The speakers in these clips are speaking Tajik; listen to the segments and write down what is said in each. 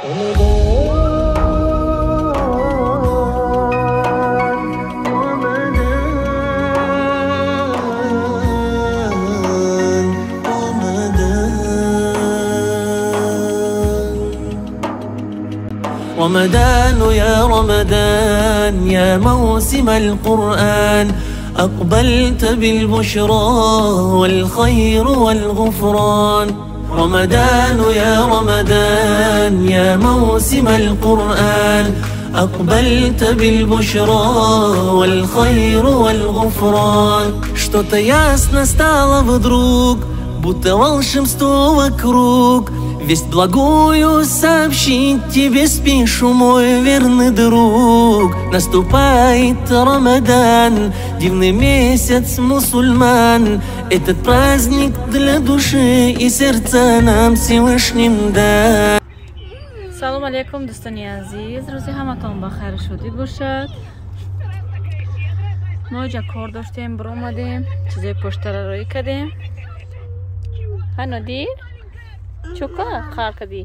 رمضان يا رمضان يا موسم القرآن أقبلت بالبشرى والخير والغفران. رمضان يا رمضان يا موسم القرآن أقبلت بالبشرى والخير والغفران. Что-то ясно стало вдруг, будто волшебство вокруг. Весть благую сообщить тебе спешу, мой верный друг. Наступает Рамадан, дивный месяц мусульман. Этот праздник для души и сердца нам Всевышним дан. Салом алейкум, дӯстони азиз. Рӯзи ҳаматон ба хайр шудӣ бошад. Мо ҷа кор доштем, биромадем, чизои поштара роӣ кардем. Ҳа, Нодир? Чука қар кардӣ.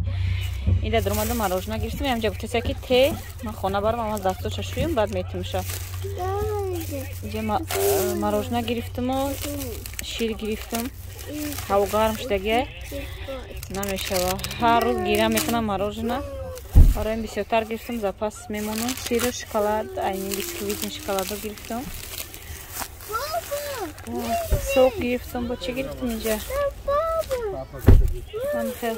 Инда даромадам, мороженое гирифтам. Ҳамҷа гуфтеса ки те ман хона барам, аввал дастошо шӯем, баъд метимша. Инҷа мороженое гирифтаму шир гирифтам. Ҳаво гарм шудагия намешава. Ҳар рӯз гира мекунам мороженое. Барои бисёртар гирифтам, запас мемонам. Сиру шоколад, айни бисквитни шоколадо гирифтам. Сок гирифтам, бо чӣ гирифтам инҷа? Ман хел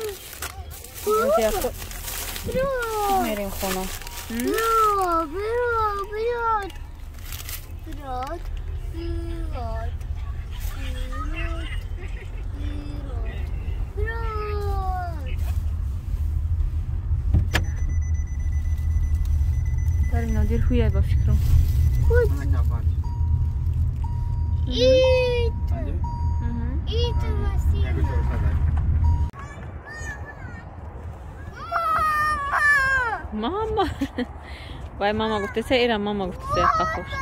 мерем хона. Дари Нодир ҳуяй ба фикрам. Мама! Вай, мама гуфтеса, ира мама гуфтеса, қафош.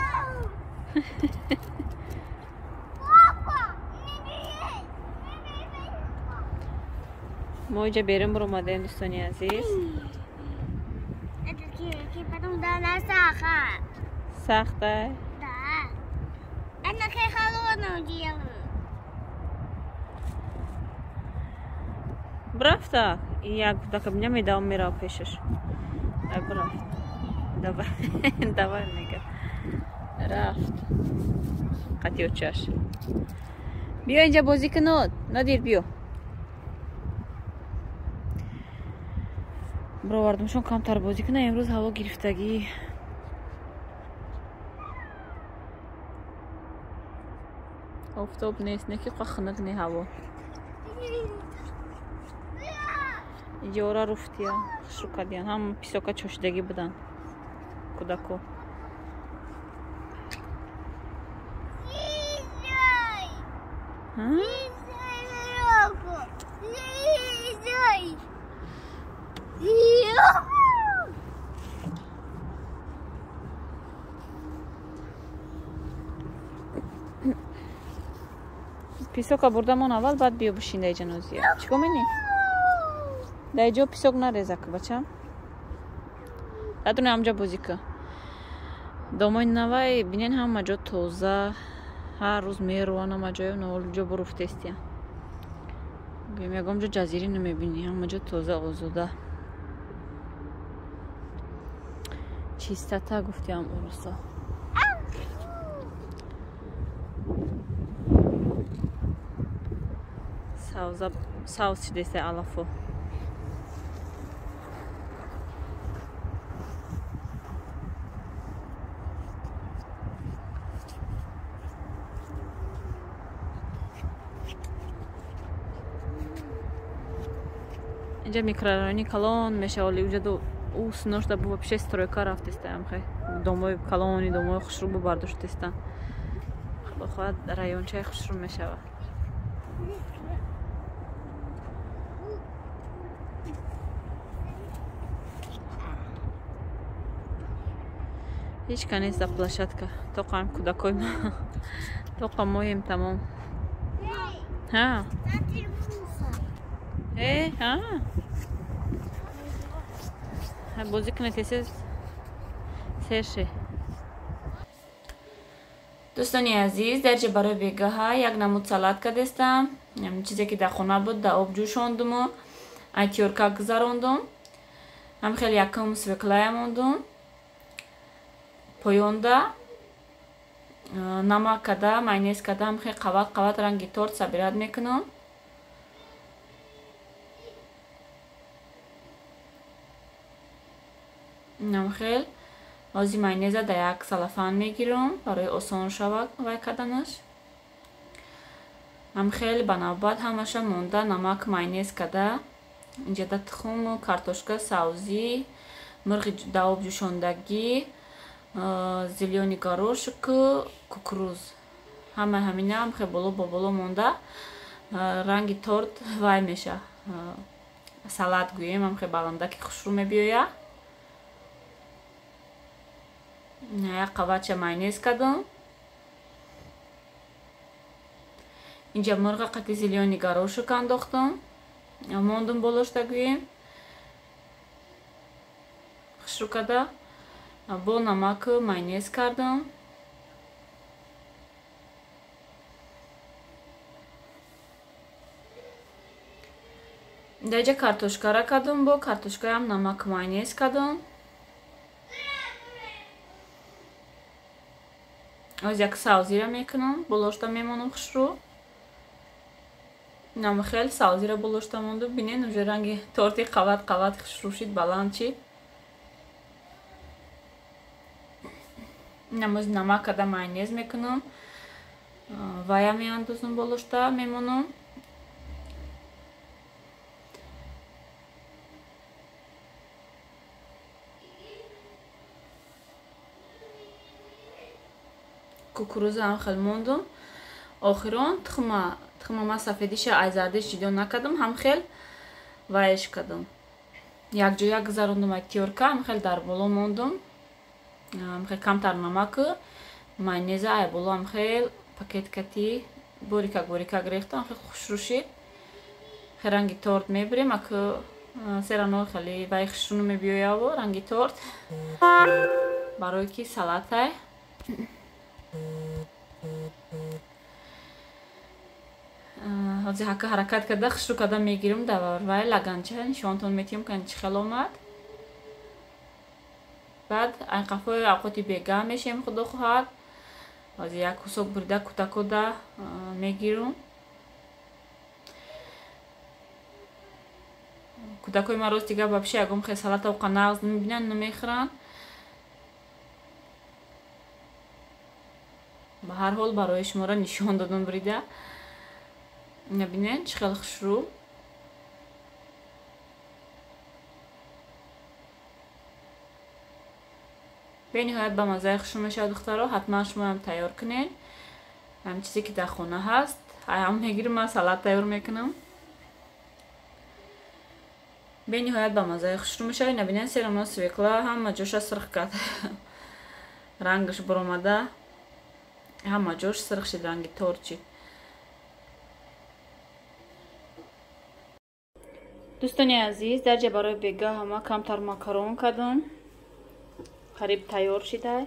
Мо иҷа берун биромадем, дӯстони азиз. Сахта? Брафта? Як дака намедавам, мерав пешаш. Рафт. Давай, давай мега. Рафт. Қатиочаш. Биё инҷа бозӣ кун, Нодир, биё. Бировардамшон камтар бозӣ кунад. Имрӯз ҳаво гирифтагӣ. Офтоб нест, не ки хунук не ҳаво. Иҷора руфтия, хушрӯ кардиян. Ҳам писока чошидагӣ буданд кӯдако. Писока бурдамон аввал, баъд биё бишин дар иҷа, Нозия. Чӣ кор менӣ? Дар иҷо писок нареза ку, бачам. Дадуне ҳамҷа бозӣ ку. Домои навай бинен, ҳама ҷо тоза, ҳар рӯз мерӯан ҳама ҷоё, ҷо буруфтестия. Гӯем ягон ҷо ҷазирӣ намебинӣ, ҳама ҷо тоза, озода. Чистота гуфтиам урусо. Савза савз шудеста алафо. Инҷа микрорайони калон мешавад, уҷа ӯ синошда бу вообще стройка рафтестаям, хе. Домои калони, домои хушрӯ бу бардоштестан. Худо хоҳад райончаи хушрӯ мешавад. Ҳеҷ ка нест дар площадка. Тоқам кӯдакои ма. Тоқа моем тамом. Ҳа? Э, ҳа? Бозӣ кунед тез серше. Дӯстони азиз, дар ҷа барои бегаҳа як намуд салат кардестам. Чизе ки дар хона буд, дар об ҷӯшондуму айтёрка гузарондум. Ҳам хеле якум свеклая мондум. Поёнда намак када, майонез када, ҳам хеле қават қават ранги торт сабират мекунам. Нам хел ози майонеза дар як салафан мегирам барои осон шавад вай карданаш. Ҳам хел ба навбат ҳамаша монда намак майонез када. Инҷа тухму картошка, савзӣ, мурғи дар об ҷӯшондагӣ, зелёни горошек, кукуруз. Ҳама ҳамина ҳам хел боло ба боло монда ранги торт вай меша. Салат гӯем, ҳам хел баландаки хушрӯ мебиёяд. Як қаватча майонез кардам. Инҷа мурға қати зелёни горошек андохтам. Мондум болошта гӯем. Хушрӯ када. Бо намак майонез кардам. Дар инҷа картошкара кардам, бо картошкаям намак майонез кардам. Оз як савзира мекунам, болошта мемонам хушрӯ. Нам хел савзира болошта монду. Бинен, уже ранги торти қават қават хушрӯ шид, баланд шид. Намоз намак када майонез мекунам. Вая меандозам болошта, мемонам. Кукуруза ҳам хел мондум. Охирон тухма ман сафедиша ай зардиш ҷудо накардам, ҳам хел вайш кардам. Якҷоя гузарондум ай тёрка, ҳам хел дар боло мондум. Ҳам хел камтар намаку, майонеза ай боло ҳам хел пакеткати борикак борикак рехтам, хел хушрӯ шид. Хел ранги торт мебирем, аку серано хеле вай хушрӯ мебиёяву ранги торт. Барои ки салатай. Ҳозир ҳака ҳаракат карда хушрӯ карда мегирам дар вай лаганча нишонтон метиҳам ки чӣ хел омад. Баъд айқафои авқоти бегаҳ мешем, худо хоҳад. Ҳозир як кусок бурида кутакода мегирам. Кӯдакои ман рост дигар вообще ягон хел салата оқа нағз намебинанд, намехӯранд. Ба ҳар ҳол барои шуморо нишон додам бурида. Набинед чӣ хел хушрӯ. Бениҳоят ба маззаи хушрӯ мешавад, духтаро. Ҳатман шумоам тайёр кунед. Ҳам чизе ки дар хона ҳаст, ҳам мегирам, ман салат тайёр мекунам. Бениҳоят ба маззаи хушрӯ мешавад. Набинед серамно свекла ҳама ҷоша сирх кард. Рангаш баромада, ҳама ҷош сирх шид, ранги торт шид. Дӯстони азиз, дар ҷа барои бегаҳ ҳама камтар макарон кардам. Қариб тайёр шидай.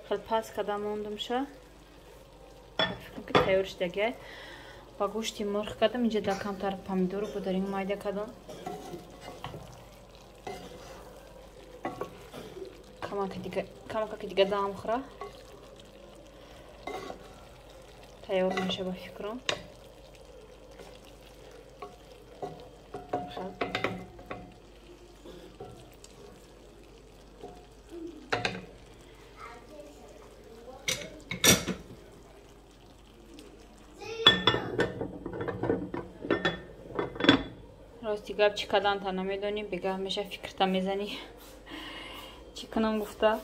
Хел пас када мондумша. Фикрам ки тайёр шидагай. Ба гӯшти мурғ кардам. Инҷа да камтар помидору бударин майда кардам. Камака дига дам хӯра. Тайёр меша ба фикрам. Рости гап чӣ карданта намедонӣ, бегаҳ меша фикрта мезанӣ. Чӣ кунам гуфта.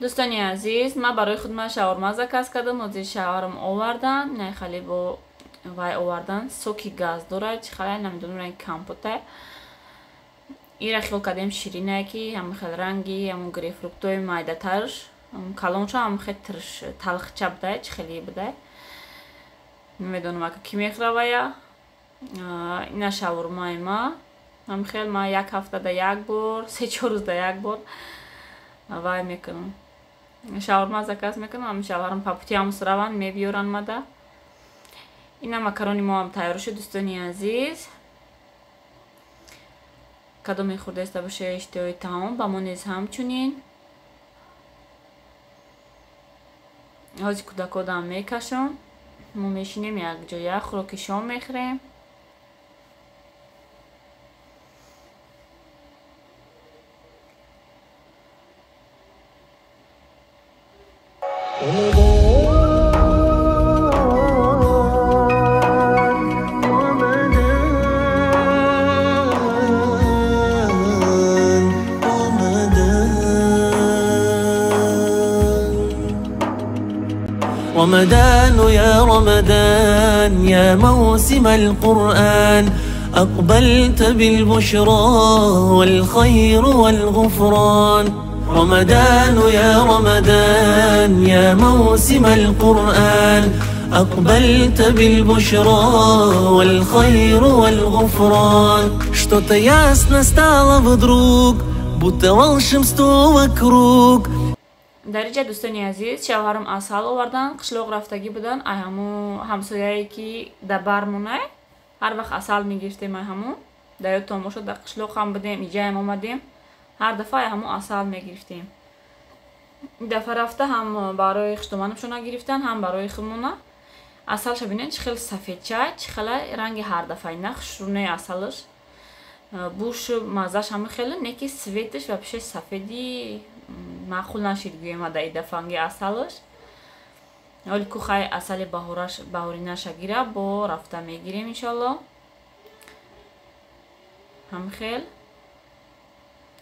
Дӯстони азиз, ман барои худ ман шаурма заказ кардам, ҳозир шаурм овардан, не хали бо вай овардан, соки газ дорад, чӣ хеле намедонам ранги компота. Ира хел кардем ширинае ки ҳамон хел ранги ҳамон грейпфруктои майдатарш Калонша ҳам хеле тирш талхча будай, чӣ хеле будай. Намедонам ака ки мехӯравая. Ина шаурмаи ма. Ҳам хел ма як ҳафтада як бор, 3-4 рӯзда як бор вай мекунам. Шаурма заказ мекунам, ҳам шавҳарам папутиамус раванд, мебиёранд мада. Ина макарони мо ҳам тайёр шуд, дӯстони азиз. Кадом мехӯрдаиста боша иштиҳои таом, ба мо низ ҳамчунин. Ҳозир кӯдакодам мекашам. Мо мешинем якҷоя, хӯроки шом мехӯрем. رمضان يا رمضان يا موسم القرآن أقبلت بالبشرى والخير والغفران. رمضان يا رمضان يا موسم القرآن أقبلت بالبشرى والخير والغفران. Что-то ясно стало вдруг, будто волшебство вокруг. Дар инҷа дӯстони азиз шавҳарам асал овардан, қишлоқ рафтагӣ будан, ай ҳаму ҳамсояе ки дар бар монай, ҳар вақт асал мегирифтем ай ҳаму. Дар ёдтон бошад, дар қишлоқ ҳам будем, иҷаям омадем, ҳар дафъа ай ҳаму асал мегирифтем. Ин дафъа рафта ҳам барои хиштоманамшона гирифтан, ҳам барои худмона. Асалша бинед чӣ хел сафедча, чӣ хела ранги ҳар дафъаи на хушрунаи асалаш. Буш маззаш ҳама хеле, не ки светаш вообще сафеди маъқул нашид гӯем ада и дафъанги асалаш. Оли ку хай асали баҳоринаша гира, бо рафта мегирем иншалло. Ҳам хел.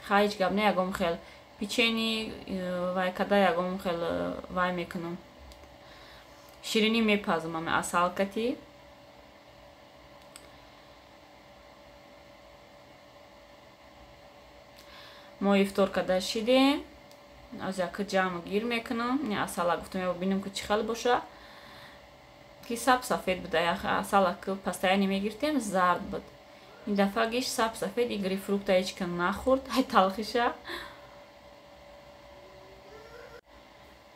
Хай ҳеҷ гап не, ягон хел печени вай када ягон хел вай мекунам. Ширинӣ мепазам ами асал кати. Мо ифтор када шидем. Аз яка ҷамъ гир мекунам. Не асала гуфтам, я бинем ки чӣ хел боша. Ки саб сафед буда, асала ки постоянно мегирифтем, зард буд. Ин дафъа гиш саб сафед, и грейпфрукта ҳеҷ кам нахӯрд, ай талхиша.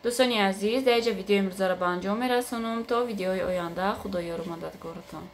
Дӯстони азиз, дар инҷа видеои имрӯзаро ба анҷом мерасонам. То видеои оянда Худо ёру мададгоротон.